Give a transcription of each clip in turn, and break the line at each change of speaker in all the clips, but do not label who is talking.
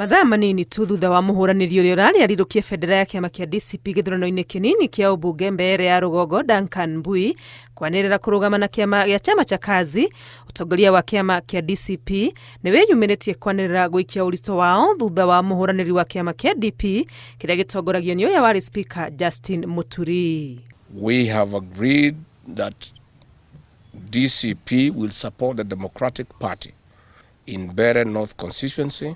Mathaa manini tu thutha wa mũhũranĩri ũrĩa ũrarĩ arirũkie bendera ya kĩama kĩa DCP gĩthurano-inĩ kĩnini kĩa ũmbunge Mbeere ya rũgongo Duncan Mbui kwanĩrĩra kũrũgama na kĩama gĩa Chama cha Kazi, ũtongoria wa kĩama kĩa DCP nĩ wĩyumĩrĩtie kwanĩrĩra gũikia ũritũ wao thutha wa mũhũranĩri wa kĩama kĩa DP kĩrĩa gĩtongoragio nĩ ũrĩa warĩ Speaker Justin Muturi.
We have agreed that DCP will support the Democratic Party in Mbeere North constituency,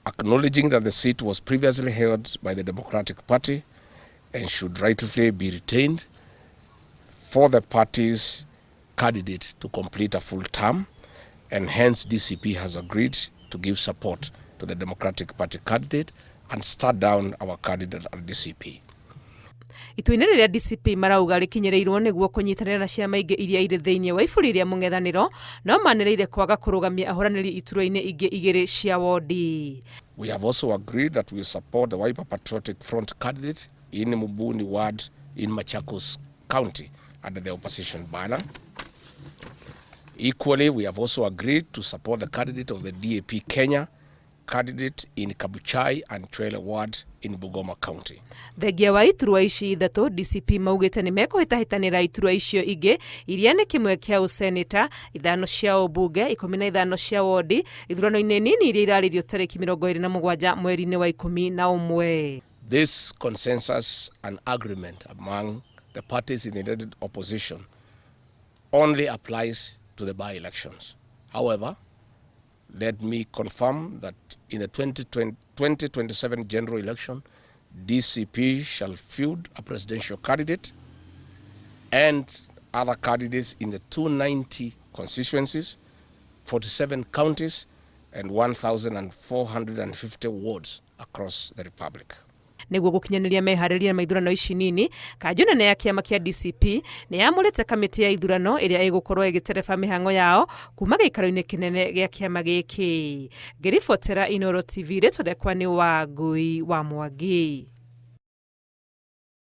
acknowledging that the seat was previously held by the Democratic Party and should rightfully be retained for the party's candidate to complete a full term, and hence DCP has agreed to give support to the Democratic Party candidate and start down our candidate at DCP.
Itua-inĩ rĩrĩa DCP marauga rĩkinyĩrĩirwo nĩguo kũnyitanĩra na ciama ingĩ iria irĩ thĩinĩ wa iburi rĩa mũng'ethanĩro, no manĩrĩire kwaga kũrũgamia ahũranĩri iturwa-inĩ ingĩ igĩrĩ cia wondi.
We have also agreed that we support the Wiper Patriotic Front candidate in Mubuni ward in Machakos County under the opposition banner. Equally, we have also agreed to support the candidate of the DAP Kenya candidate in Kabuchai and Chwele ward in Bungoma County.
Thengia wa iturwa ici ithatũ, DCP maugĩte nĩ mekũhĩtahĩtanĩra iturwa icio ingĩ iria nĩ kĩmwe kĩa ũseneta, ithano cia ũmbunge, 15 cia wondi ithurano-inĩ nini iria irarĩrio tarĩki 27 mweri-inĩ wa 11.
This consensus and agreement among the parties in the united opposition only applies to the by-elections. However, let me confirm that in the 2027 general election, DCP shall field a presidential candidate and other candidates in the 290 constituencies, 47 counties, and 1,450 wards across the Republic.
Nĩguo gũkinyanĩria meharĩria ma ithurano ici nini, kanjũ nene ya kĩama kĩa DCP nĩ yamũrĩte kamĩtĩ ya ithurano ĩrĩa ĩgũkorwo ĩgĩtereba mĩhang'o yao kuma gĩikaro-inĩ kĩnene gĩa kĩama gĩkĩ. Ngĩribotera Inooro TV, rĩtwa rĩakwa nĩ Wangui wa Mwangi.